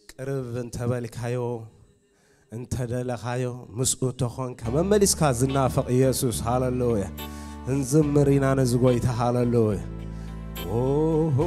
ቅርብ እንተበልካዮ፣ እንተደለኻዮ፣ ምስኡ ተኾንካ፣ መመሊስካ ዝናፈቕ ኢየሱስ። ሃሌሉያ። እንዝምር ኢና ነዚ ጐይታ። ሃሌሉያ። ኦሆ።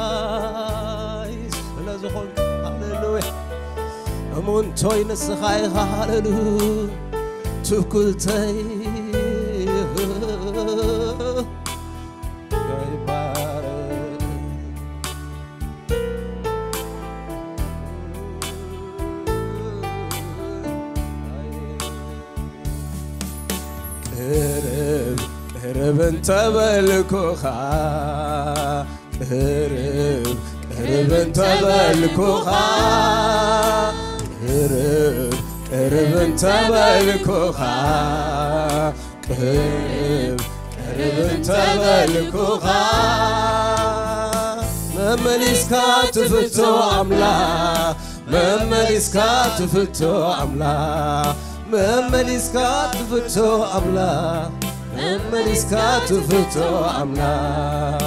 ተስፋይ ስለ ዝኾንካ፣ ሃሌሉያ፣ እሙንቶይ ንስኻ ኢኻ፣ ሃሌሉያ፣ ትውክልተይ ይባረክ። ቅርብ ቅርብ እንተበልኩኻ፣ ቅርብ ቅርብ እንተበልኩኻ፣ ቅርብ ቅርብ እንተበልኩኻ፣ ቅርብ ቅርብ እንተበልኩኻ፣ መመሊስካ ትፍቶ ኣምላኽ፣ መመሊስካ ትፍቶ ኣምላኽ፣ መመሊስካ ትፍቶ ኣምላኽ፣ መመሊስካ ትፍቶ ኣምላኽ።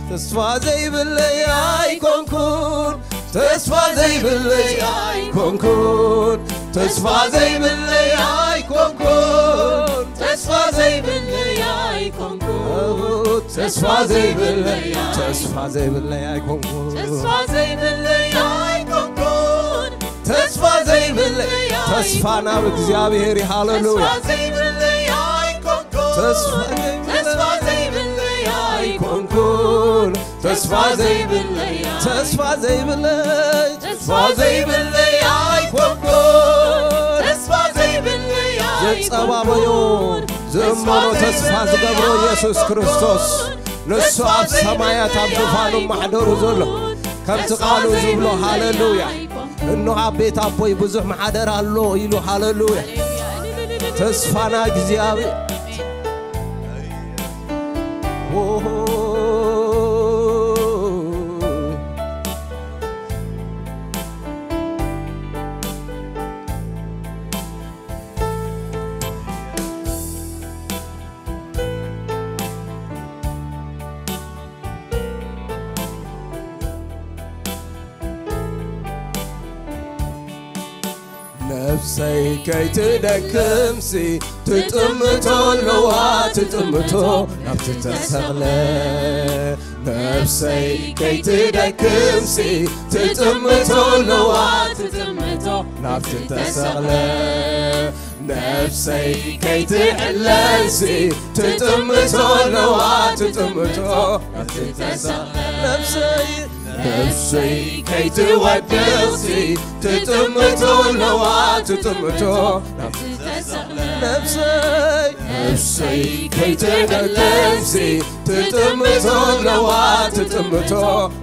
ተስፋ ዘይብለይ ኣይኮንኩን፣ ተስፋ ዘይብለይ ኣይኮንኩን፣ ተስፋ ዘይብለይ ኣይኮንኩን፣ ተስፋ ዘይብለይ ኣይኮንኩን፣ ተስፋ ዘይብለይ፣ ተስፋ ዘይብለይ ኣይኮንኩን፣ ተስፋ ዘይብለይ ኣይኮንኩን፣ ተስፋ ዘይብለይ፣ ተስፋ ናብ እግዚኣብሔር እዩ። ሃሌሉያ። ተስፋ ዘይብለይ ኣይኮንኩን፣ ተስፋ ዘይብለይ፣ ተስፋ ዘይብለይ ኣይኮንኩን፣ ተስፋ ዘይብለይ፣ ተስፋ ዘይብለይ፣ ተስፋ ዘይብለይ ኣይኮንኩን፣ ተስፋ ዘይብለይ ዘጸባበዮ፣ ኣይኮንኩን፣ ዝእመኖ፣ ተስፋ ዝገብሮ ኢየሱስ ክርስቶስ፣ ንሱ ኣብ ሰማያት ኣብ ዙፋኑ ማሕደሩ ዘሎ፣ ከምቲ ቃሉ ዝብሎ፣ ሃሌሉያ። እነሆ ኣብ ቤት ኣቦይ ብዙሕ ማሕደር ኣሎ ኢሉ፣ ሃሌሉያ። ተስፋና እግዚኣብሔር። ነፍሰይ ከይትደክምሲ ትጥምቶ ኣለዋ ትጥምቶ ናብቲ ተሰቕለ። ነፍሰይ ከይትደክምሲ ትጥምቶ ኣለዋ ትጥምቶ ናብቲ ተሰቕለ። ነፍሰይ ከይትዕለልሲ ትጥምቶ ኣለዋ ትጥምቶ ናብቲ ተሰቕለ። ነፍሰይ ነፍሰይ ከይትወድቕሲ ትጥምቶ ኣለዋ ትጥምቶ ናብቲ ተሰቕለ። ነፍሰይ ነፍሰይ ከይትዕለልሲ ትጥምቶ ኣለዋ ትጥምቶ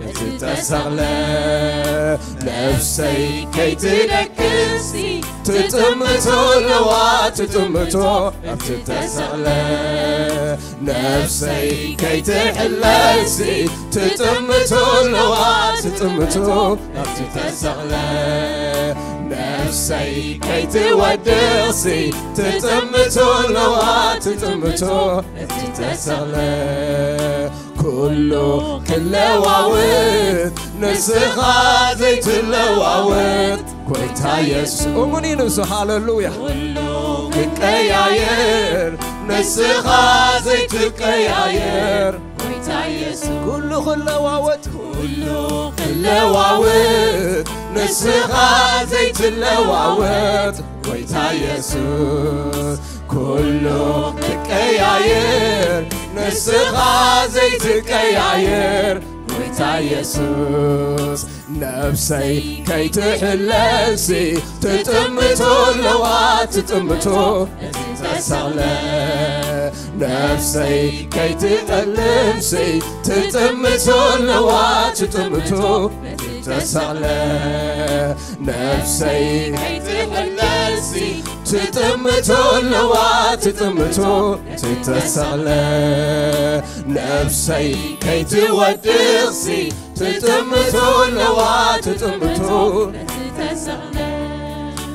እቲ ተሰቕለ። ነፍሰይ ከይትደክምሲ ትጥምቶ ኣለዋ ትጥምቶ ናብቲ ተሰቕለ። ነፍሰይ ከይትሕለልሲ ትጥምቶ ኣለዋ ትጥምቶ ናብቲ ተሰቕለ። ነፍሰይ ከይትወድቕሲ ትጥምቶ ኣለዋ ትጥምቶ እቲ ተሰቕለ። ኩሉ ክለዋወጥ ንስኻ ዘይትለዋወጥ ጎይታ የሱስ። እሙን እዩ ንሱ። ሃሌሉያ። ኩሉ ክቀያየር ንስኻ ዘይትቀያየር ጎይታ የሱስ። ኩሉ ክለዋወጥ ኩሉ ክለዋወጥ ንስኻ ዘይትለዋወጥ ጎይታ የሱስ። ኩሉ ክቀያየር ንስኻ ዘይትቀያየር ጎይታ የሱስ። ነፍሰይ ከይትሕለልሲ ትጥምቶ ኣለዋ ትጥምቶ እቲ ተሰቕለ። ነፍሰይ ከይትጠልምሲ ትጥምቶ ኣለዋ ትጥምቶ እቲ ተሰቕለ። ነፍሰይ ከይትሕለልሲ ትጥምቶ ኣለዋ ትጥምቶ እቲ ተሰቕለ። ነፍሰይ ከይትወድቕሲ ትጥምቶ ኣለዋ ትጥምቶ።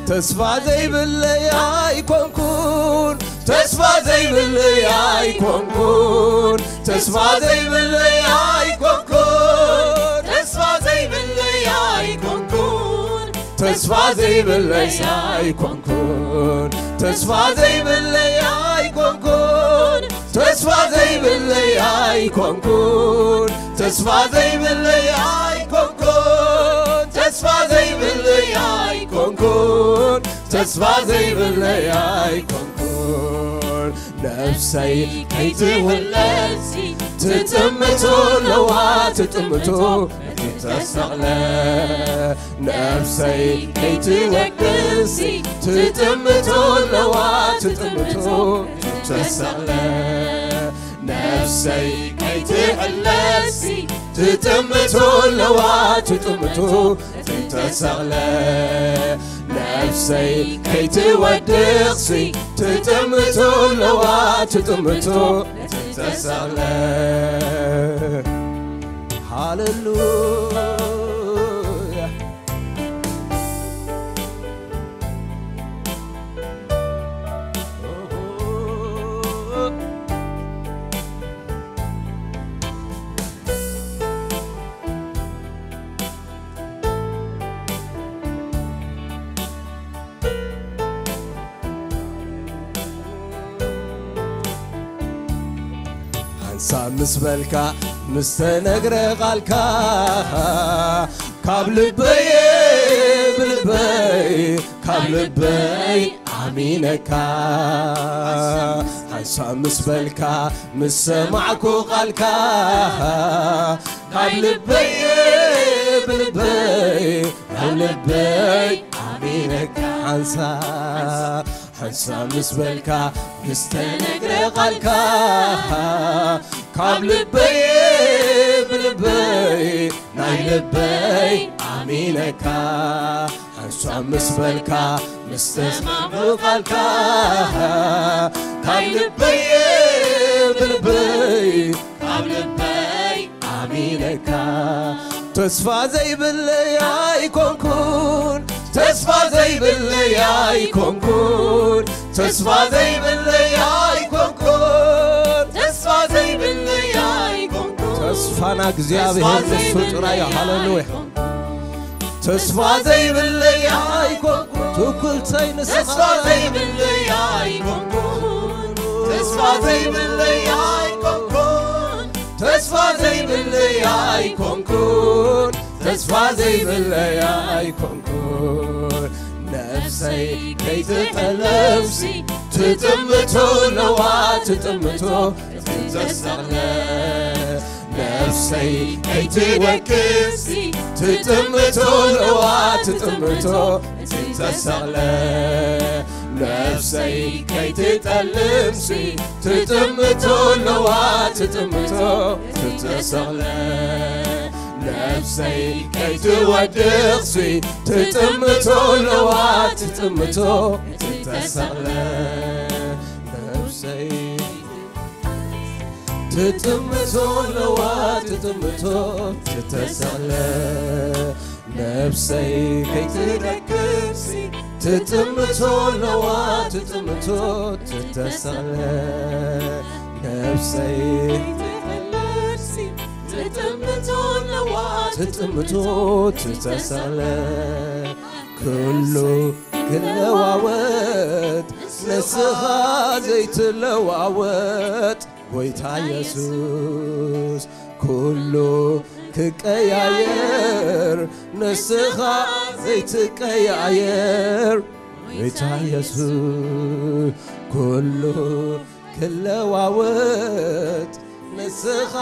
ተስፋ ዘይብለይ ኣይኮንኩን፣ ተስፋ ዘይብለይ ኣይኮንኩን፣ ተስፋ ዘይብለይ ኣይኮንኩን፣ ተስፋ ዘይብለይ ኣይኮንኩን፣ ተስፋ ዘይብለይ ኣይኮንኩን፣ ተስፋ ዘይብለይ ኣይኮንኩን፣ ተስፋ ዘይብለይ ኣይኮንኩን፣ ተስፋ ዘይብለይ ኣይኮንኩን፣ ተስፋ ዘይብለይ ኣይኮንኩን፣ ተስፋ ዘይብለይ ኣይኮንኩን። ነፍሰይ ከይትውለሲ ትጥምቶ ኣለዋ ትጥምቶ ተሰቕለ። ነፍሰይ ከይትወቅሲ ትጥምቶ ኣለዋ ትጥምቶ ተሰቕለ። ነፍሰይ ከይትሕለሲ ትጥምቶ ኣለዋ ትጥምቶ ተሰቕለ። ነፍሰይ ከይትወድቕሲ ትጥምቶ ኣለዋ ትጥምቶ ተሰቕለ። ሃሌሉያ። ሓንሳብ ምስ በልካ፣ ምስ ተነግረ ቓልካ፣ ካብ ልበይ፣ ብልበይ፣ ካብ ልበይ ኣሚነካ። ሓንሳብ ምስ በልካ፣ ምስ ሰማዕኩ ቓልካ፣ ካብ ልበይ፣ ብልበይ፣ ካብ ልበይ ኣሚነካ። ሓንሳብ ሓንሳብ ምስ በልካ፣ ምስ ተነግረ ቓልካ፣ ካብ ልበይ፣ ብልበይ፣ ናይ ልበይ ኣሚነካ። ሓንሳብ ምስ በልካ፣ ምስ ተስማዕኩ ቓልካ፣ ካብ ልበይ፣ ብልበይ፣ ካብ ልበይ ኣሚነካ። ተስፋ ዘይብለይ ኣይኮንኩን፣ ተስፋ ዘይብለይ ኣይኮንኩን፣ ተስፋ ዘይብለይ ኣይኮንኩን፣ ተስፋ ዘይብለይ ኣይኮንኩን። ተስፋና እግዚኣብሔር ንሱ ጥራይ እዩ። ሃሌሉያ። ተስፋ ዘይብለይ ኣይኮንኩን፣ ትኩልተይ ንስኻ። ተስፋ ዘይብለይ ኣይኮንኩን፣ ተስፋ ዘይብለይ ኣይኮንኩን፣ ተስፋ ዘይብለይ ኣይኮንኩን፣ ተስፋ ዘይብለይ ኣይኮንኩን። ነፍሰይ ከይትጠለምሲ ትጥምቶ ኣለዋ ትጥምቶ ተሰቕለ። ነፍሰይ ከይትወቅሲ ትጥምቶ ኣለዋ ትጥምቶ ተሰቕለ። ነፍሰይ ከይትጠልምሲ ትጥምቶ ኣለዋ ትጥምቶ ተሰቕለ። ነፍሰይ ከይትወድቕሲ ትጥምቶ ኣለዋ ትጥምቶ ተሰቕለ። ነፍሰይ ትጥምቶ ኣለዋ ትጥምቶ ተሰቕለ። ነፍሰይ ከይትደክምሲ ትጥምቶ ኣለዋ ትጥምቶ ተሰቕለ። ነፍሰይ ትጥምቶ ኣለዋ ትጥምቶ ተሰቕለ። ኩሉ ክለዋወጥ ንስኻ ዘይትለዋወጥ ጎይታ ኢየሱስ። ኩሉ ክቀያየር ንስኻ ዘይትቀያየር ጎይታ ኢየሱስ። ኩሉ ክለዋወጥ ንስኻ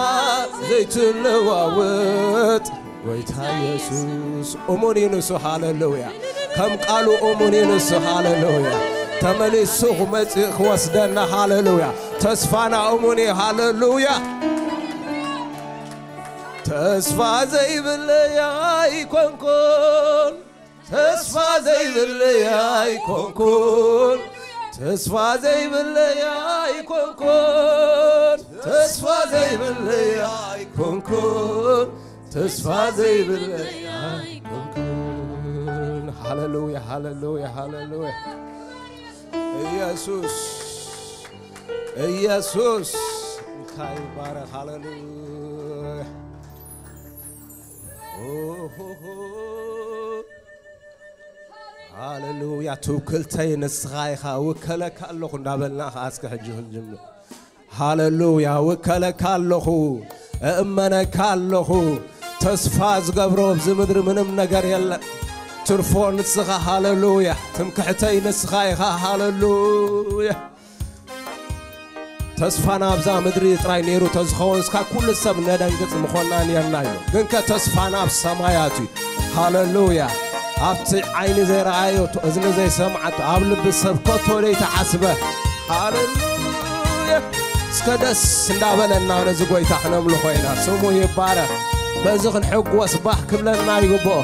ዘይትለዋወጥ ጎይታ ኢየሱስ እሙን እዩ ንሱ። ሃሌሉያ። ከም ቃሉ እሙን እዩ ንሱ። ሃሌሉያ። ተመሊሱ ክመጽእ ክወስደና። ሃሌሉያ። ተስፋና እሙን እዩ። ሃሌሉያ። ተስፋ ዘይብለይ ኣይኮንኩን፣ ተስፋ ዘይብለይ ኣይኮንኩን፣ ተስፋ ዘይብለይ ኣይኮንኩን፣ ተስፋ ዘይብለይ ኣይኮንኩን፣ ተስፋ ዘይብለይ ኣይኮንኩን። ሃሌሉያ፣ ሃሌሉያ፣ ሃሌሉያ። ኢየሱስ፣ ኢየሱስ፣ እንታይ ይባረክ። ሃሌሉያ። ኦሆሆ። ሃሌሉያ። ትውክልተይ ንስኻ ኢኻ፣ እውከለካ ኣለኹ እንዳበልና ኸዓ እስከ ሕጂ ክንጅምር። ሃሌሉያ። እውከለካ ኣለኹ፣ እእመነካ ኣለኹ። ተስፋ ዝገብሮ ኣብዚ ምድሪ ምንም ነገር የለን፣ ትርፎ ንስኻ። ሃሌሉያ። ትምክሕተይ ንስኻ ኢኻ። ሃሌሉያ። ተስፋና ኣብዛ ምድሪ ጥራይ ነይሩ ተዝኸውን፣ እስካ ኩሉ ሰብ ነደንግጽ ምኾንና ነርና እዩ። ግንከ ተስፋና ኣብ ሰማያት እዩ። ሃሌሉያ። ኣብቲ ዓይኒ ዘይረኣዮ፣ እዝኒ ዘይሰምዓቶ፣ ኣብ ልቢ ሰብ ከቶ ዘይተሓስበ። ሃሌሉያ። እስከ ደስ እንዳበለና ነዚ ጎይታ ክነምልኾ ኢና። ስሙ ይባረክ። በዚ ክንሕጎስ ባህ ክብለና ይግብኦ።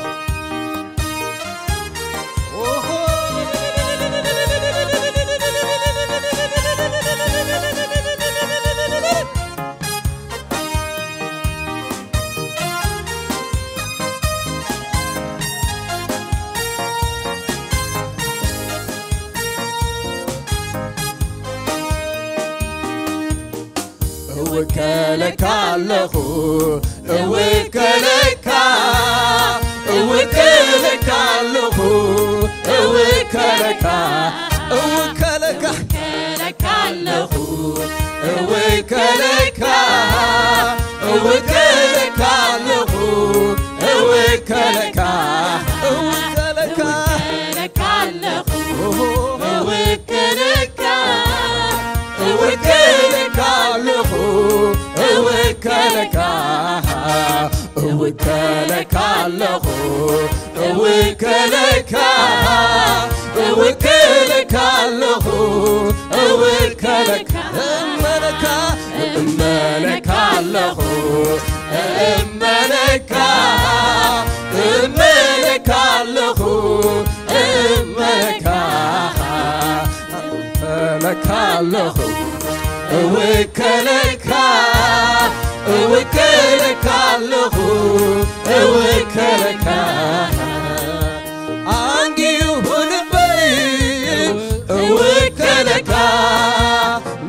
እውከለካ ኣለኹ፣ እውከለካ፣ እውከለካ ኣለኹ፣ እውከለካ፣ እውከለካ፣ እውከለካ ኣለኹ፣ እውከለካ፣ እውከለካ ኣለኹ፣ እውከለካ፣ እውከለካ፣ እውከለካ ኣለኹ፣ እውከለካ፣ እውከለካ ኣለኹ፣ እውከለካ፣ እውከለካ ኣለኹ፣ እውከለካ፣ እውከለካ ኣለኹ፣ እውከለካ፣ እመነካ፣ እመነካ ኣለኹ፣ እመነካ፣ እመነካ ኣለኹ፣ እመነካ፣ እመነካ ኣለኹ፣ እውከለካ፣ እውከለካ ኣለኹ፣ እውከለካ። ኣንጊሁ ልበይ እውከለካ፣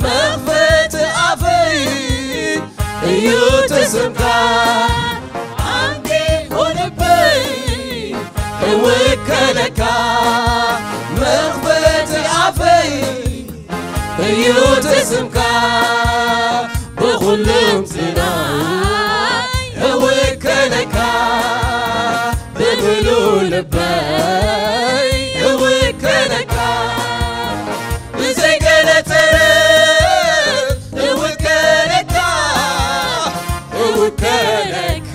መኽፈቲ ኣፈይ እዩ ትስምካ። ኣንጊሁ ልበይ እውከለካ፣ መኽፈቲ ኣፈይ እዩ ትስምካ። ብኹሉም ዝናይ እውከለካ፣ ብምሉ ልበይ እውከለካ፣ ብዘይገለ ተረፍ እውከለካ፣ እውከለካ፣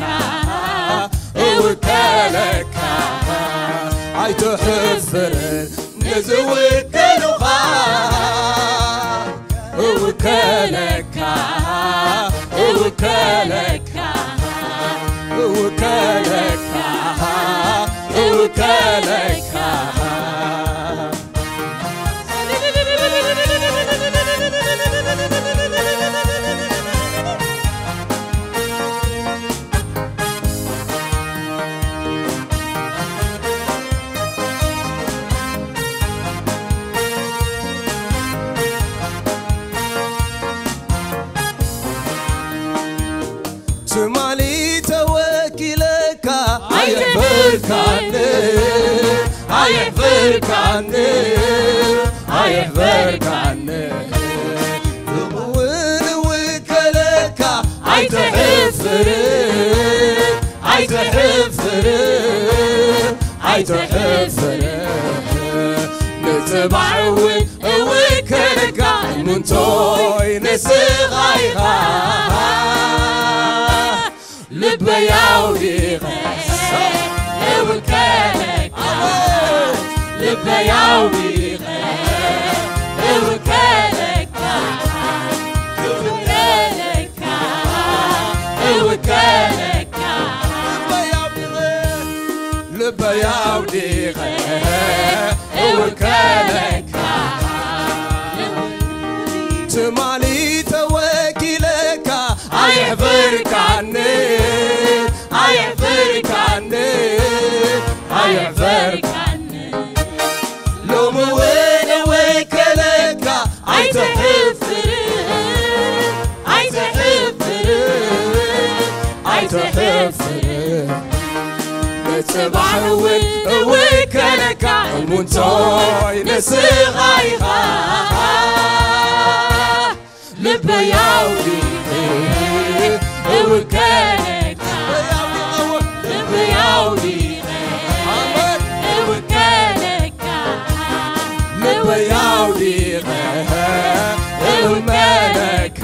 እውከለካ፣ ኣይትሕፍርን ንዝውከሉኻ። እውከለካ፣ እውከለካ፣ እውከለካ፣ እውከለካ። ትማሊ ተወኪለካ ኣየሕፈርካኒ፣ ኣየሕፈርካኒ፣ ኣየሕፈርካኒ። እውን እውከለካ ኣይትሕፍር፣ ኣይትሕፍር፣ ኣይትሕፍር። ንጽባሕ እውን እውከለካ እምንቶይ ንስኻ ኢኻ። ልበይ ኣውዲቐ ያው ዲኸ እውከለካ፣ እውከለካ፣ እውከለካ። ልበይ ኣውዲቐ እውከለካ። ትማሊ ተወኪለካ ኣየሕፈርካኒ፣ ኣየሕፈርካኒ፣ ኣየሕፈርካኒ። ሎሚ እውን እውከለካ ኣይትሕፍር፣ ኣይትሕፍር፣ ኣይትሕፍር። ንጽባሕ እውን እውከለካ እሙንቶይ ንስኻ ኢኻ። ልበይ ኣውዲቐ እውከለካ፣ ልበይ ኣውዲቐ እውከለካ፣ ልበይ ኣውዲቐ እውከለካ፣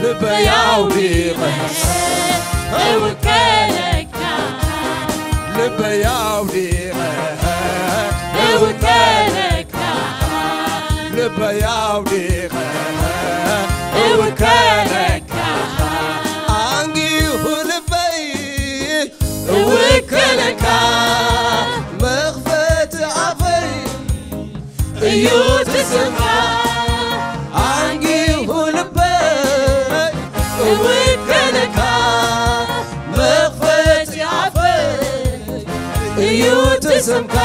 ልበይ ኣውዲቐ እውከለካ፣ ልበይ ኣውዲቐ እውከለካ፣ ልበይ ኣውዲቐ እውከለካ። ኣንጊሁ ልበይ እውከለካ፣ መኽፈቲ ኣፈይ እዩ ትስምካ። ኣንጊሁ ልበይ እውከለካ፣ መኽፈቲ ኣፈይ እዩ ትስምካ።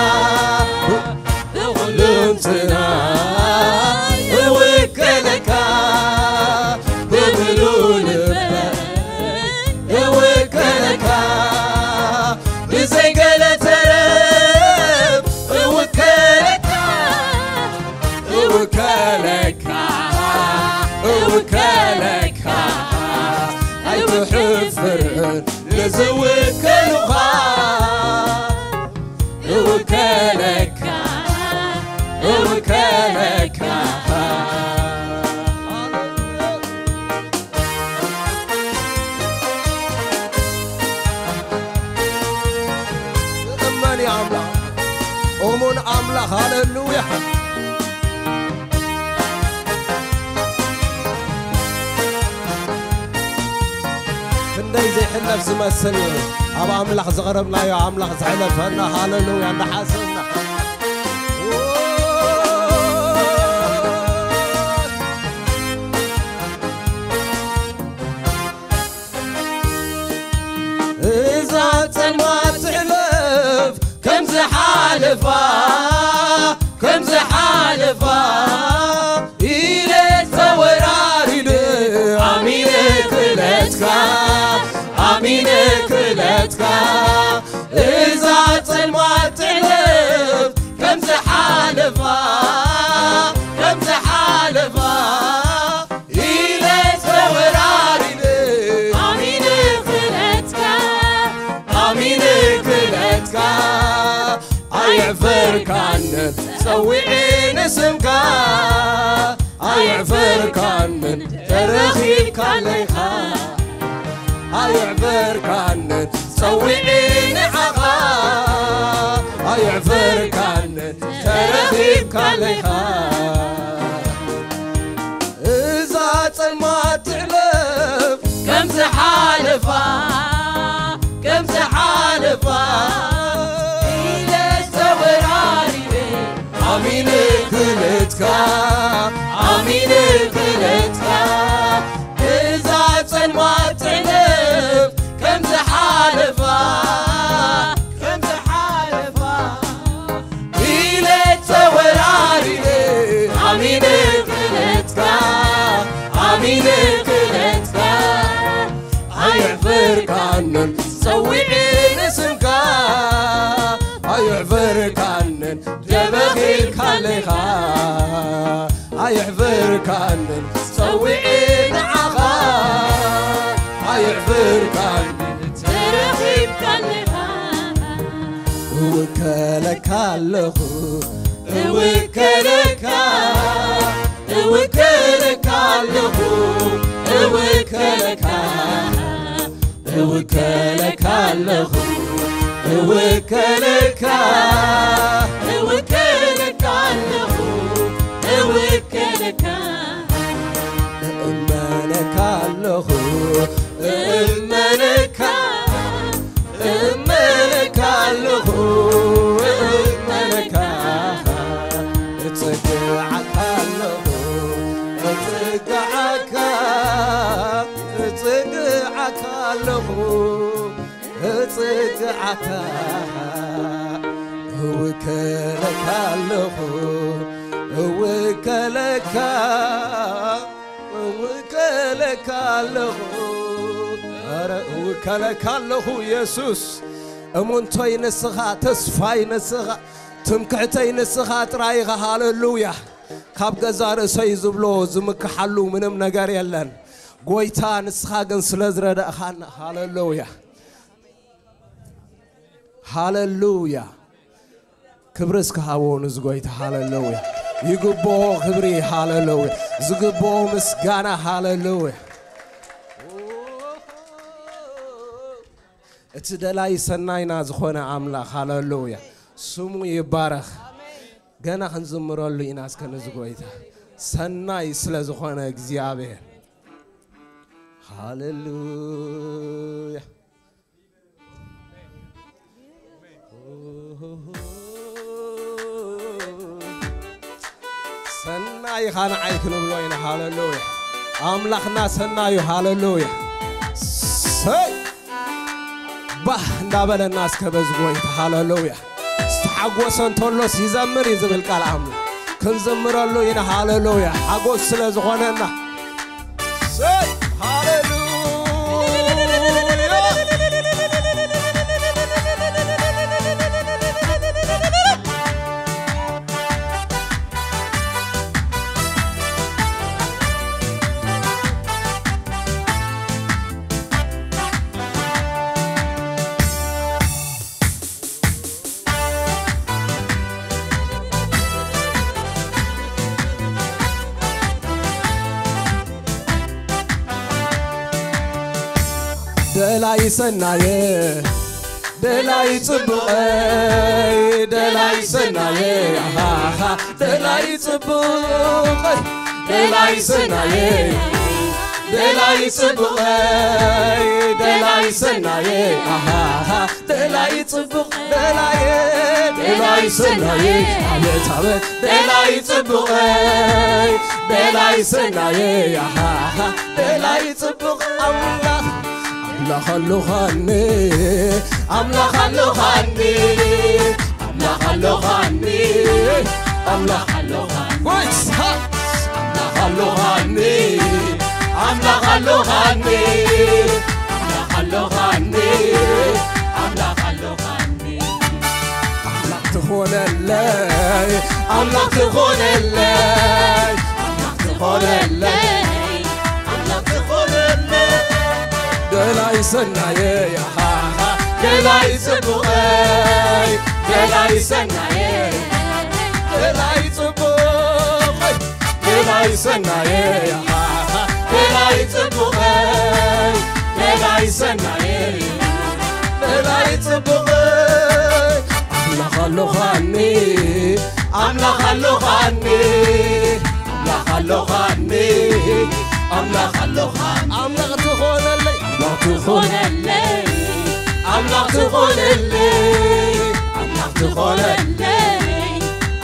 ብኹሉንትና እውከለካ፣ ብምሉእ ልበይ እውከለካ፣ ብዘይ ገለ ተረፍ እውከለካ፣ እውከለካ፣ እውከለካ፣ ኣይትሕፍርን ንዝውከሉኻ። እውከለካ፣ እውከለካ። እመን ኣምላኽ፣ እሙን ኣምላኽ፣ ሃሌሉያ። ክንደይ ዘይሕለፍ ዝመስል ኣብ ኣምላኽ ዝቐረብናዮ፣ ኣምላኽ ዘሕለፈና፣ ሃሌሉያ፣ እናሓሰብና። እዛ ጸልማት ትሕለፍ ከም ዝሓለፋ፣ ከም ዝሓለፋ ኢለ ተወራሪደ፣ ኣሚነ ክእለትካ፣ ኣሚነ ክእለትካ። እዛ ጸልማት ትሕለፍ ከም ዝሓለፋ፣ ከም ዝሓለፋ ኢለ ተወራሪደ፣ ኣሚነ ክእለትካ፣ ኣሚነ ክእለትካ። ኣየዕፈርካንን ጸዊዐ ንስምካ፣ ኣየዕፈርካንን ተረኺብካለይኻ። ኣየዕፈርካንን ጸዊዐ ንዓኻ፣ ኣየዕፈርካንን ተረኺብካለይኻ። እዛ ጸልማት ትሕለፍ ከም ዝሓለፋ፣ ከም ዝሓለፋ ኢለ ተወራሪደ፣ ኣሚነ ክእለትካ፣ ኣሚነ ክእለትካ። እዛ ጸልማት ትሕለፍ ከም ዝሓለፋ፣ ከም ዝሓለፋ ኢለ ተወራሪደ፣ ኣሚነ ክእለትካ፣ ኣሚነ ክእለትካ። ኣየዕፈርካንን ጸዊዐ ንስምካ፣ ኣየዕፈርካንን ደበኺልካለኻ። ኣየዕፈርካንን ጸዊዐ ንዓኻ፣ ኣየዕፈርካንን ተረኺብካለኻ። እውከለካ ኣለኹ፣ እውከለካ፣ እውከለካ ኣለኹ፣ እውከለካ፣ እውከለካ ኣለኹ፣ እውከለካ፣ እመነካ እመነካ ኣለኹ እመነካ እጽግዓካ ኣለኹ እጽግዓካ እጽግዓካ ኣለኹ እጽግዓካ እውከለካ ኣለኹ እውከለካ እውከለካ ኣለኹ ኣረ እውከለካ ኣለኹ ኢየሱስ እሙንቶይ ንስኻ ተስፋይ ንስኻ ትምክሕተይ ንስኻ ጥራይ ኢኻ ሃለሉያ ካብ ገዛ ርእሰይ ዝብሎ ዝምክሓሉ ምንም ነገር የለን ጎይታ ንስኻ ግን ስለ ዝረዳእኻና ሃለሉያ ሃለሉያ ክብሪ እስከ ሃቦ ንዝጎይታ ሃለሉያ ይግብኦ ክብሪ ሃለሉያ ዝግብኦ ምስጋና ሃለሉያ እቲ ደላይ ሰናይና ዝኾነ ኣምላኽ ሃለሉያ ስሙ ይባረኽ ገና ክንዝምረሉ ኢና እስከ ንዝጎይታ ሰናይ ስለ ዝኾነ እግዚኣብሔር ሃለሉያ ሰናይ ኢኻ ንዓይ ክንብሎ ኢና ሃለሉያ ኣምላኽና ሰናዩ ሃለሉያ ሰይ ባህ እንዳበለና እስከ በዝጎይታ ሃለሉያ ዝተሓጎሰ እንተሎስ ይዘምር እዩ ዝብል ቃል ኣምላኽ ክንዝምረሉ ኢና ሃለሉያ ሓጎስ ስለ ዝኾነና ሰይ ሃሌሉያ ደላይ ሰናየ ደላይ ጽቡቐይ ደላይ ሰናየ ኣሃሃ ደላይ ጽቡቐይ ደላይ ሰናየ ደላይ ጽቡቐይ ደላይ ሰናየ ኣሃሃ ደላይ ጽቡቕ ደላየ ደላይ ሰናየ ኣቤት ኣቤት ደላይ ጽቡቐይ ደላይ ሰናየ ኣሃሃ ደላይ ጽቡቕ ኣምላኽ ኣምላኽ ኣሎኻኒ ኣምላኽ ኣሎኻኒ ኣምላኽ ኣሎኻኒ ኣምላኽ ኣሎኻኒ ጎይታ ኣምላኽ ኣሎኻኒ ኣምላኽ ኣሎኻኒ ኣምላኽ ኣሎኻኒ ኣምላኽ ኣሎኻኒ ኣምላኽ ትኾነለይ ኣምላኽ ትኾነለይ ኣምላኽ ትኾነለይ ኣምላኽ ትኾነለይ ደላይ ሰናየ ያሃሃ ደላይ ጽቡቐይ ደላይ ሰናየ ደላይ ጽቡቐይ ደላይ ሰናየ ያሃሃ ደላይ ጽቡቐይ ደላይ ሰናየ ደላይ ጽቡቐይ ኣምላኽ ኣሎኻኒ ኣምላኽ ኣሎኻኒ ኣምላኽ ኣሎኻኒ ኣምላኽ ኣሎኻኒ ኣምላኽ ትኾነለይ ኣምላኽ ትኾነለይ ኣምላኽ ትኾነለይ ኣምላኽ ትኾነለይ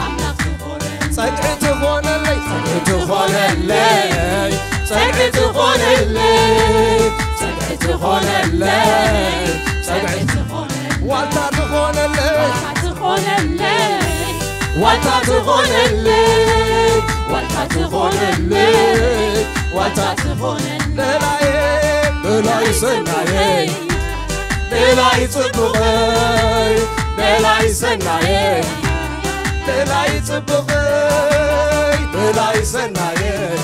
ኣምላኽ ትኾነለይ ጸግዒ ትኾነለይ ጸግዒ ትኾነለይ ጸግዒ ትኾነለይ ጸግዒ ትኾነለይ ጸግዒ ትኾነለይ ዋልታ ትኾነለይ ትኾነለይ ዋልታ ትኾነለይ ዋልታ ትኾነለይ ዋልታ ትኾነለይ ደላይ ደላይ ሰናየይ ደላይ ጽቡቐይ ደላይ ሰናየይ ደላይ ጽቡቐይ ደላይ ሰናየይ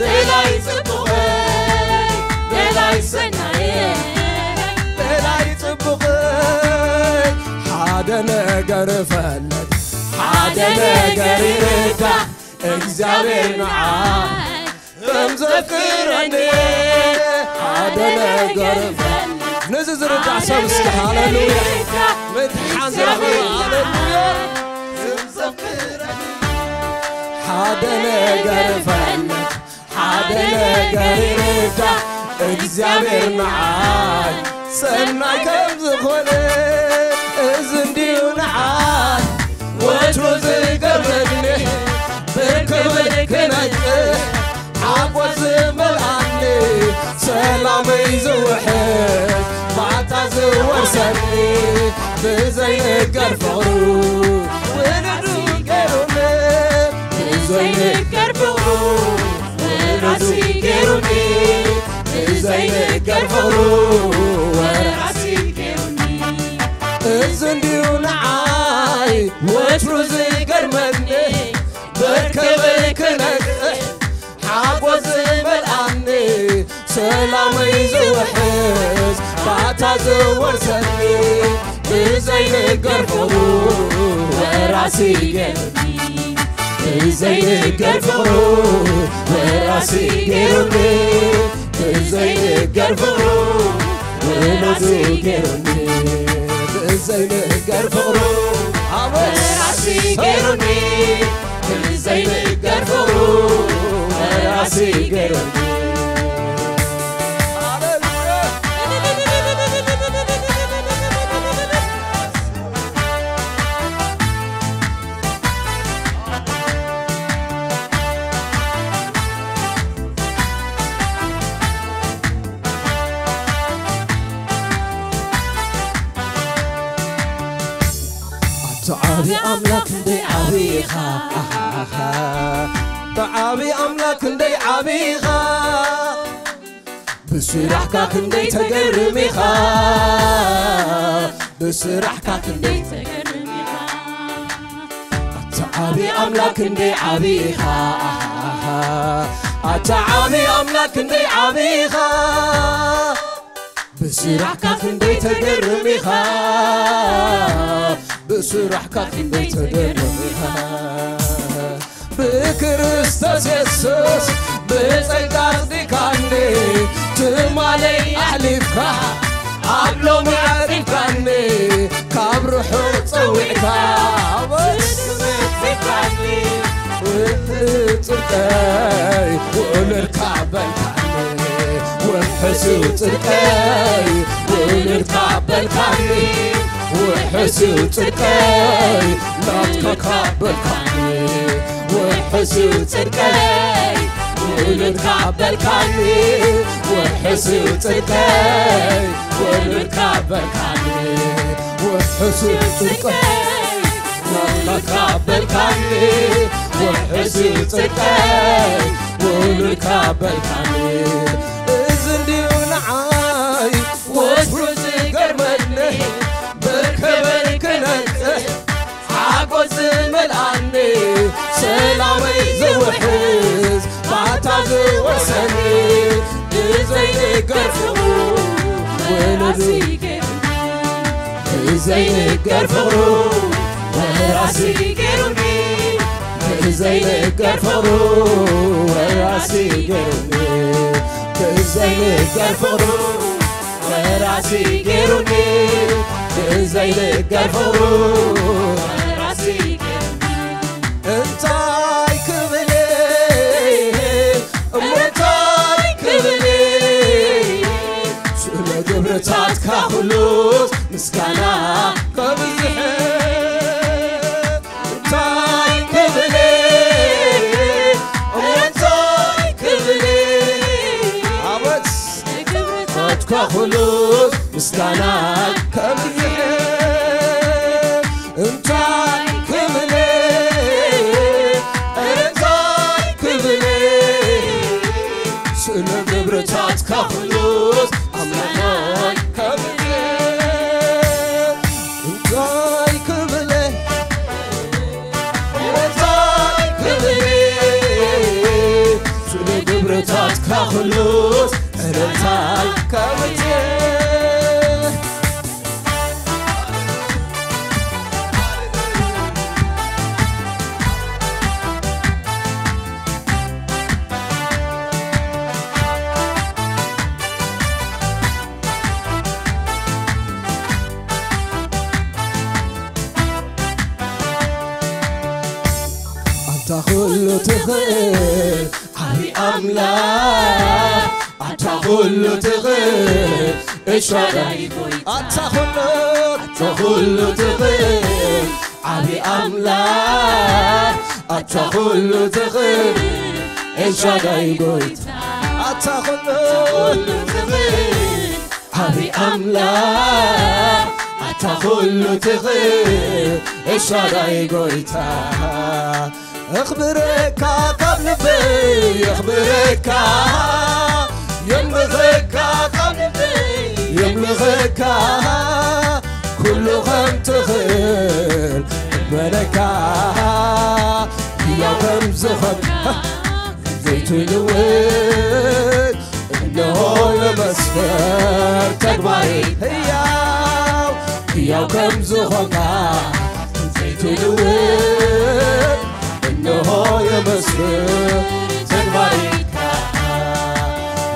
ደላይ ጽቡቐይ ደላይ ሰናየይ ደላይ ጽቡቐይ ሓደ ነገር እፈልጥ ሓደ ነገር ይርዳ እግዚኣብሔር ንዓይ ከም ዘፍቅረኒ ሓደ ነገር ነዚ ዝርዳእ ሰብ እስኪ ሃለሉያ ምድሓን ዝረኸበ ሃለሉያ ሓደ ነገር እፈልጥ ሓደ ነገር ይርዳእ እግዚኣብሔር ንዓይ ሰናይ ከም ዝኾነ፣ እዚ እንድዩ ንዓይ ወትሩ ዝገርመኒ። ብርክብ ክነቅሕ ሓጎስ ዝመልኣኒ፣ ሰላመይ ዝውሕዝ ባታ ዝወርሰኒ፣ ብዘይንገር ፍቕሩ ውሉዱ ገይሩኒ። ብዘይንገር ፍቕሩ ውሉዱ ገይሩኒ። ብዘይንገር ፍቕሩ ወራሲ ገይሩኒ። እዚ እንድዩ ንዓይ ወትሩ ዝገርመኒ፣ ብርክብ ክነቅሕ ሓጎስ ዝመልኣኒ፣ ሰላመይ ዝውሕዝ ባታ ዝወርሰኒ፣ ብዘይንገር ፍቕሩ ወራሲ ገይሩኒ። ብዘይንገር ፍቕሩ ወራሲ ገይሩኒ። ብዘይንገር ፍቕሩ ወራሲ ገይሩኒ። ብዘይንገር ፍቕሩ ኣወራሲ ገይሩኒ። ብዘይንገር ፍቕሩ ወራሲ ገይሩኒ። ኣታ ዓቢ ኣምላኽ ክንደይ ዓቢ ኢኻ፣ ኣታ ዓቢ ኣምላኽ ክንደይ ዓቢ ኢኻ፣ ብስራሕካ ክንደይ ተገርም ኢኻ፣ ብስራሕካ ክንደይ ተገርም ኢኻ። ኣታ ዓቢ ኣምላኽ ክንደይ ዓቢ ኢኻ፣ ኣታ ዓቢ ኣምላኽ ክንደይ ዓቢ ኢኻ፣ ብስራሕካ ክንደይ ተገርም ኢኻ፣ ብስራሕካ ክንደይ ተገርም ኢኻ። ብክርስቶስ የሱስ ብጸጋ ኣጽዲካኒ፣ ትማለይ ኣሕሊፍካ ኣብ ሎሚ ኣዕሪፍካኒ፣ ካብ ርሑቕ ጸዊዕካ ስምዒትካኒ፣ ውሕስ ጽድቀይ ውዕሉልካ በልካኒ፣ ውሕስ ጽድቀይ ውዕሉልካ በልካኒ፣ ውሕስ ጽድቀይ ናትካ በልካኒ፣ ውሕስ ጽድቀይ ውሉድካ በልካኒ፣ ውሕስ ጽድቀይ ውሉድካ በልካኒ፣ ውሕስ ጽድቀይ ውሉድካ በልካኒ፣ ውሕስ ጽድቀይ ውሉድካ በልካኒ። እዚ እንድዩ ንዓይ ወትሩ ዝገርመኒ፣ ብክብር ክነጽሕ ሓጎስ ዝመልኣኒ፣ ሰላመይ ዝውሕዝ ባታ ዝወርሰኒ፣ ብዘይንገር ፍቕሩ ወራሲ ገይሩኒ፣ ብዘይንገር ፍቕሩ ወራሲ ገይሩኒ፣ ብዘይንገር ፍቕሩ ወራሲ ገይሩኒ፣ ብዘይንገር ፍቕሩ ወራሲ ገይሩኒ፣ ብዘይንገር ፍቕሩ ወራሲ ገይሩኒ። እንታይ ክብል እሞ እንታይ ክብል፣ ስለ ግብርታትካ ኩሉ ምስጋና ከብዝሕ። እንታይ ክብል፣ እንታይ ክብል፣ ኣበት ግብርታትካ ኩሉ ምስጋና ከብዝሕ። እንታይ ክብል፣ እንታይ ክብል፣ ስለ ግብርታትካ ኩሉ ኣምላኸይ ከብዝሕ። እንታይ ክብል፣ እንታይ ክብል፣ ስለ ግብርታትካ ኩሉ እልልታ ከብዝሕ። ኣንታ ኩሉ ትኽእል ዓቢ ኣምላኽ፣ ኣንታ ኩሉ ትኽእል ኤልሻዳይ ጎይታ። ኣታ ኩሉ፣ ኣታ ኩሉ ትኽእል ዓቢ ኣምላኽ። ኣታ ኩሉ ትኽእል ኤልሻዳይ ጎይታ። ኣታ ኩሉ፣ ኩሉ ትኽእል ዓቢ ኣምላኽ። ኣታ ኩሉ ትኽእል ኤልሻዳይ ጎይታ። እኽብረካ ካብ ልበይ፣ እኽብረካ፣ የምልኸካ ካብ ልበይ፣ የምልኸካ፣ ኩሉ ከም ትኽእል እመነካ፣ ሕያው ከም ዝኾንካ ዘይትልወጥ፣ እነሆ የመስክር ተግባሬ፣ ሕያው፣ ሕያው ከም ዝኾንካ ዘይትልወጥ፣ እነሆ የመስክር ተግባሬ።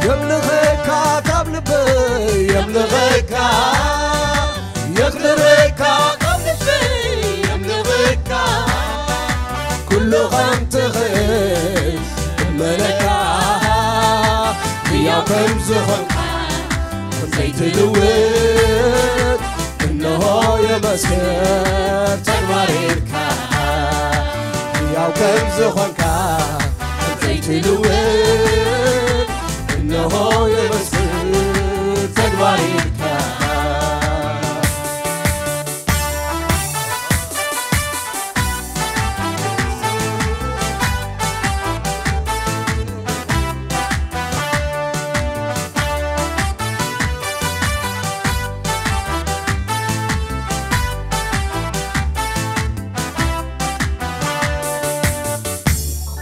የምልኸካ ካብ ልበይ፣ የምልኸካ፣ የኽብረካ ካብ ልበይ፣ የምልኸካ፣ ኩሉ ከም ትኽእል እመነካ፣ ሕያው ከም ዝኾንካ ዘይትልወጥ፣ እነሆ የመስክር ተግባሬ ኢልካ፣ ሕያው ከም ዝኾንካ ዘይትልወጥ፣ እነሆ የመስክር ተግባሬ ኢልካ።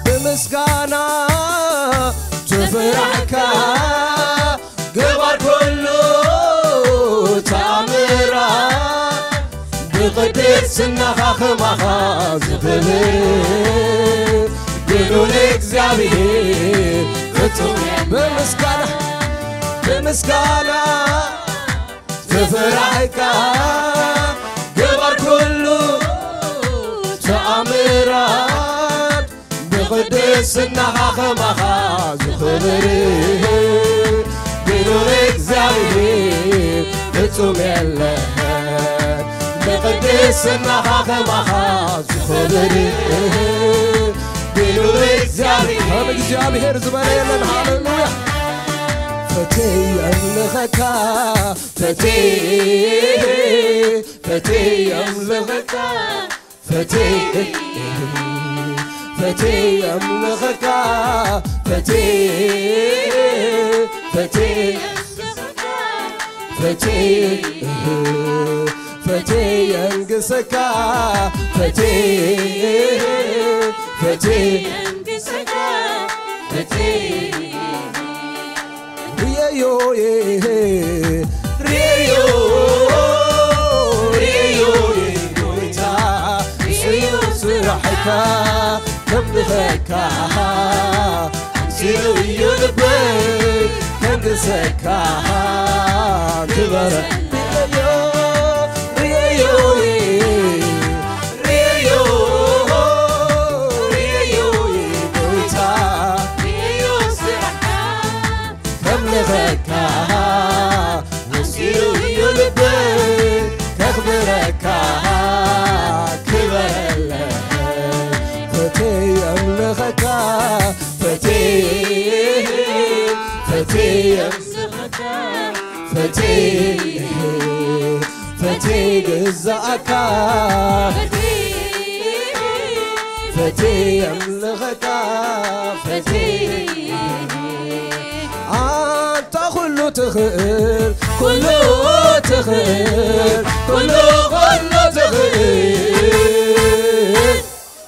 ብምስጋና ትፍራሕካ ገባር ኩሉ ተኣምራት፣ ብቕድስናኻ ከማኻ ዝኽብር ግኑን እግዚኣብሔር ፍጹም። ብምስጋና፣ ብምስጋና ትፍራሕካ ገባር ኩሉ ተኣምራት፣ ብቕድስናኻ ከማኻ ዝኽብር ግኑን እግዚኣብሔር ፍጹም የለን። ብቕድስናኻ ከማኻ ዝኽብር ግኑን እግዚኣብሔር፣ ከም እግዚኣብሔር ዝበለ የለን። ሃሌሉያ። ፈትየ የምልኸካ፣ ፈትየ፣ ፈትየ የምልኸካ፣ ፈትየ፣ ፈትየ የምልኸካ፣ ፈትየ፣ ፈትየ፣ ፈትየ፣ ፈትየ የንግሰካ፣ ፈትየ፣ ፈትየ የንግሰካ፣ ፈትየ ርእየዮ፣ ርእየዮ፣ ርእየዮ፣ ጎይታ፣ ርእየዮ ስራሕካ፣ ከምልኸካ፣ ኣምሲሉ እዩ ልበይ፣ ከንግሰካ፣ ክበረ፣ ርእየዮ፣ ርእየዮ፣ ርእየዮ፣ ርእየዮ፣ ጎይታ፣ ርእየዮ ስራሕካ፣ ከምልኸካ፣ ኣምሲሉ እዩ ልበይ፣ ከኽብረካ፣ ክበረለይ። ፈትየ የምልኸካ፣ ፈትየ፣ ፈትየ፣ ፈትየ፣ ፈትየ ግዛእካ፣ ፈትየ የምልኸካ፣ ፈትየ ኣንታ ኩሉ ትኽእል፣ ኩሉ ትኽእል፣ ኩሉ፣ ኩሉ ትኽእል።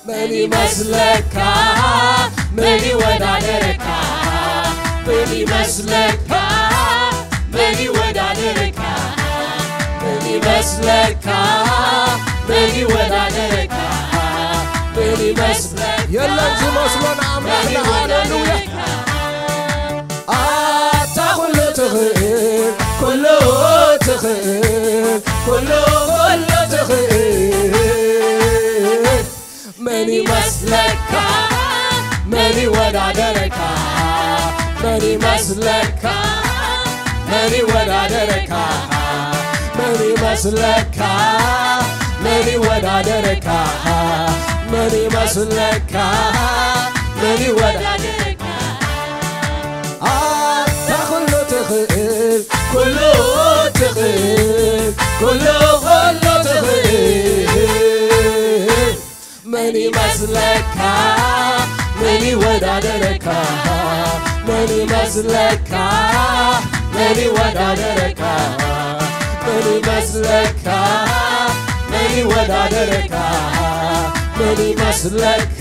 መን ይመስለካ? መን ይወዳደረካ? መን ይመስለካ? መን ይወዳደረካ? መን ይመስለካ? መን ይወዳደረካ? መን ይመስለካ? የለን ዝመስሎ ንኣምላኽና። መን ሃሌሉያ። ይወዳደረካ? ኣታ ኩሉ ትኽእል፣ ኩሉ ትኽእል፣ ኩሉ፣ ኩሉ ትኽእል። መን ይመስለካ? መን ይወዳደረካ? መን ይመስለካ? መን ይወዳደረካ? መን ይመስለካ? መን ይወዳደረካ? መን ይመስለካ? መን ይወዳደረካ? ኣታ ኩሉ ትኽእል፣ ኩሉ ትኽእል፣ ኩሉ ኩሉ ትኽእል። መን ይመስለካ? መን ይወዳደረካ? መን ይመስለካ? መን ይወዳደረካ? መን ይመስለካ? መን ይወዳደረካ? መን ይመስለካ?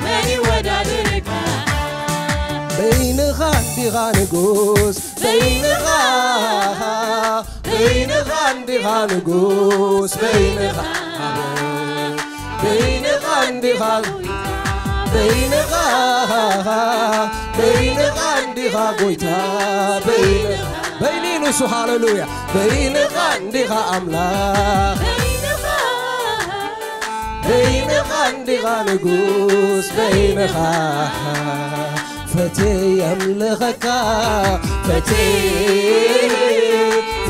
መን ይወዳደረካ? በይንኻ እንዲኻ ንጉስ፣ በይንኻ፣ በይንኻ እንዲኻ ንጉስ፣ በይንኻ፣ በይንኻ እንዲኻ፣ በይንኻ፣ በይንኻ እንዲኻ ጎይታ፣ በይንኻ፣ በይኒ ንሱ፣ ሃሌሉያ፣ በይንኻ እንዲኻ ኣምላኽ፣ በይንኻ እንዲኻ ንጉስ፣ በይንኻ ፈትየ የምልኸካ፣ ፈትየ፣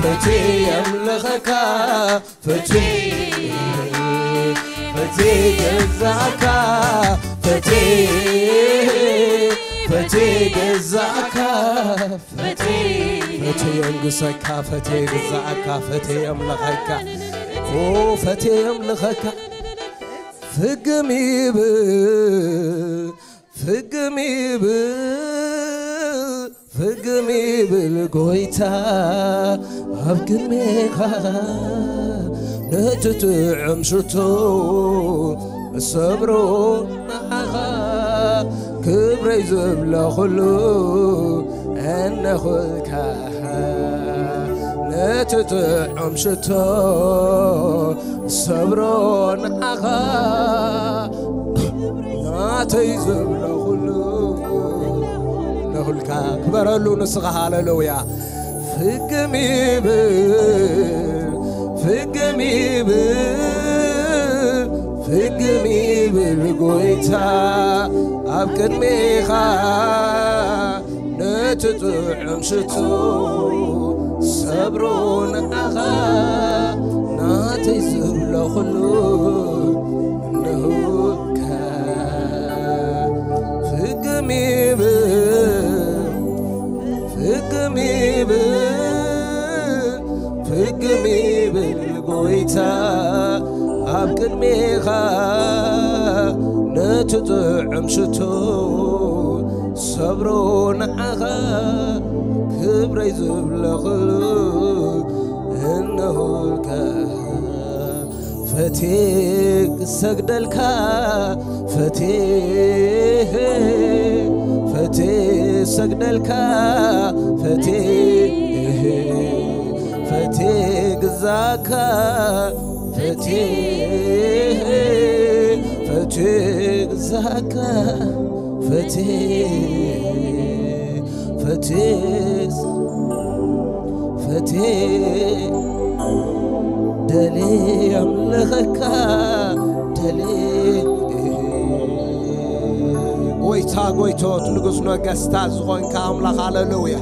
ፈትየ የምልኸካ፣ ፈትየ፣ ፈትየ ገዛእካ፣ ፈትየ፣ ፈትየ ገዛእካ፣ ፈትየ፣ ፈትየ የንግሰካ፣ ፈትየ ገዛእካ፣ ፈትየ የምልኸካ፣ ኦ፣ ፈትየ የምልኸካ። ፍግም ይብል፣ ፍግም ይብል፣ ፍግም ይብል ጎይታ ኣብ ቅድሜኻ፣ ነቲ ጥዑም ሽቶ ሰብሮ ንዓኻ፣ ክብረይ ዝብሎ ኩሉ እነኹልካ፣ ነቲ ጥዑም ሽቶ ሰብሮ ንዓኻ፣ ናተይ ዝብሎ ኩሉ ነኹልካ። ክበረሉ ንስኻ፣ ሃሌሉያ። ፍግም ይብል፣ ፍግም ይብል፣ ፍግም ይብል ጎይታ ኣብ ቅድሜኻ፣ ነቲ ጥዑም ሽቱ ሰብሮ ንዓኻ፣ ናተይ ዝብሎ ኩሉ እንሆካ። ፍግም ይብል፣ ፍግም ይብል፣ ፍግም ይብል ጎይታ ኣብ ቅድሜኻ፣ ነቲ ጥዑም ሽቶ ሰብሮ ንዓኻ፣ ክብረይ ዝብሎ ኩሉ እንሆልካ። ፈትየ ክሰግደልካ፣ ፈትየ፣ ፈትየ ሰግደልካ፣ ፈትየ፣ ፈትየ ግዛካ፣ ፈትየ፣ ፈትየ ግዛካ፣ ፈትየ፣ ፈትየ፣ ፈትየ ደልየ ኣምልኸካ፣ ደልየ። ጎይታ ጎይቶት፣ ንጉስ ነገስታት ዝኾንካ ኣምላኽ፣ ሃሌሉያ።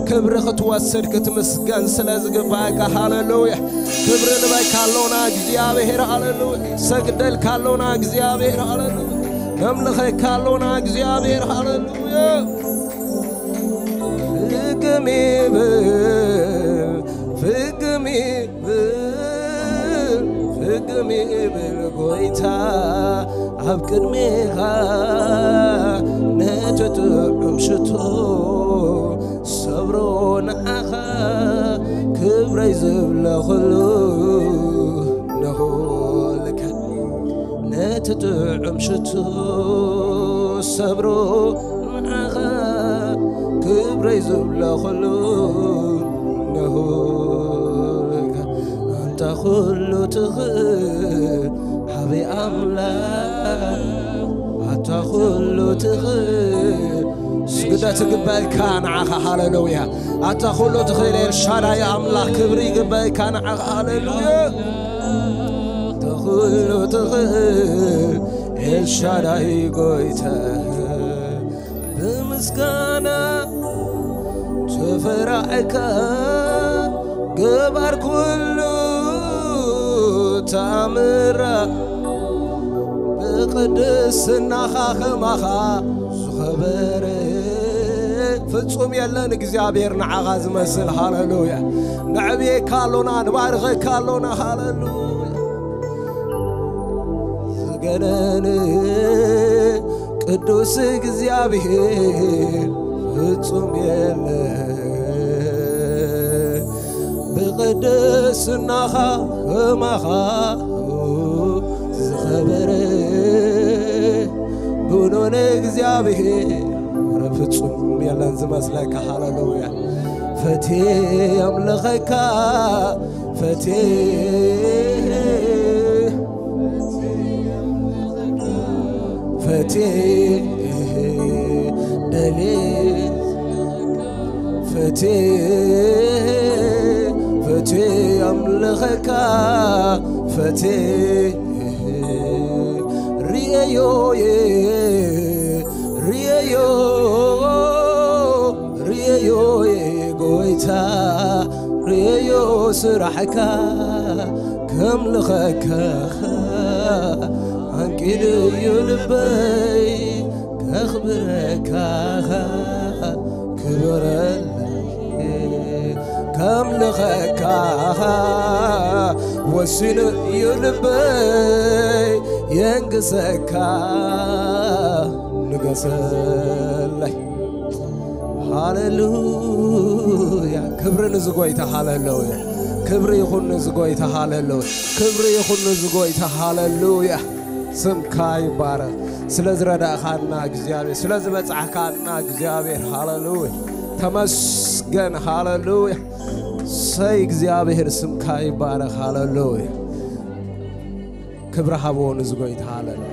ክብሪ ክትወስድ ክትምስገን ስለ ዝግባእካ፣ ሃሌሉያ። ክብሪ ንበካ ኣሎና እግዚኣብሔር፣ ሃሌሉያ። ሰግደልካ ኣሎና እግዚኣብሔር፣ ሃሌሉያ። ነምልኸካ ኣሎና እግዚኣብሔር፣ ሃሌሉያ። ፍግም ይብል፣ ፍግም ይብል፣ ፍግም ይብል ጎይታ ኣብ ቅድሜኻ፣ ነቲ ጥዑም ሽቶ ሰብሮ ንዓኻ፣ ክብረይ ዝብሎ ኩሉ ነኹልካ። ነቲ ጥዑም ሽቱ ሰብሮ ንዓኻ፣ ክብረይ ዝብሎ ኩሉ ነኹልካ። ኣንታ ኩሉ ትኽእል ዓብዪ ኣምላኽ፣ ኣንታ ኩሉ ትኽእል፣ ስግደት ይግበእካ ንዓኻ፣ ሃሌሉያ። ኣታ ኩሉ ትኽእል ኤልሻዳይ ኣምላኽ፣ ክብሪ ይግበእካ ንዓኻ፣ ሃሌሉያ። ኣታ ኩሉ ትኽእል ኤልሻዳይ ጎይታ፣ ብምስጋና ፍራዕካ ገባር ኩሉ ተኣምራ ብቅድስናኻ ከማኻ ዝኸበረ ፍጹም የለን እግዚኣብሔር ንዓኻ ዝመስል። ሃሌሉያ። ነዕብየካ ኣሎና፣ ንባርኸካ ኣሎና። ሃሌሉያ። ዝገነን ቅዱስ እግዚኣብሔር ፍጹም የለ ብቅድስናኻ ከማኻ ዝኸበረ ብኖነ እግዚኣብሔር ፍጹም የለን ዝመስለካ። ሃሌሉያ። ፈቴ ኣምልኸካ ፈቴ ፈቴ ደሌ ፈቴ ፈቴ ኣምልኸካ ፈቴ ርየዮየ ርየዮ ርየዮየ ጎይታ ርየዮ ስራሕካ ከምልኸካ ኣንቂዱ እዩ ልበይ ከኽብረካ ክብረለይ ከምልኸካ ወሲኑ እዩ ልበይ የንግሰካ ንገሰለይ። ሃሌሉያ። ክብሪ ንዚ ጎይታ። ሃሌሉያ። ክብሪ ይኹን ንዚ ጎይታ። ሃሌሉያ። ክብሪ ይኹን ንዚ ጎይታ። ሃሌሉያ። ስምካ ይባረኽ። ስለ ዝረዳእኻና እግዚኣብሔር፣ ስለ ዝበጻሕካና እግዚኣብሔር፣ ሃሌሉያ። ተመስገን። ሃሌሉያ። ሰይ እግዚኣብሔር ስምካ ይባረኽ። ሃሌሉያ። ክብሪ ሃብዎ ንዚ ጎይታ። ሃሌሉያ።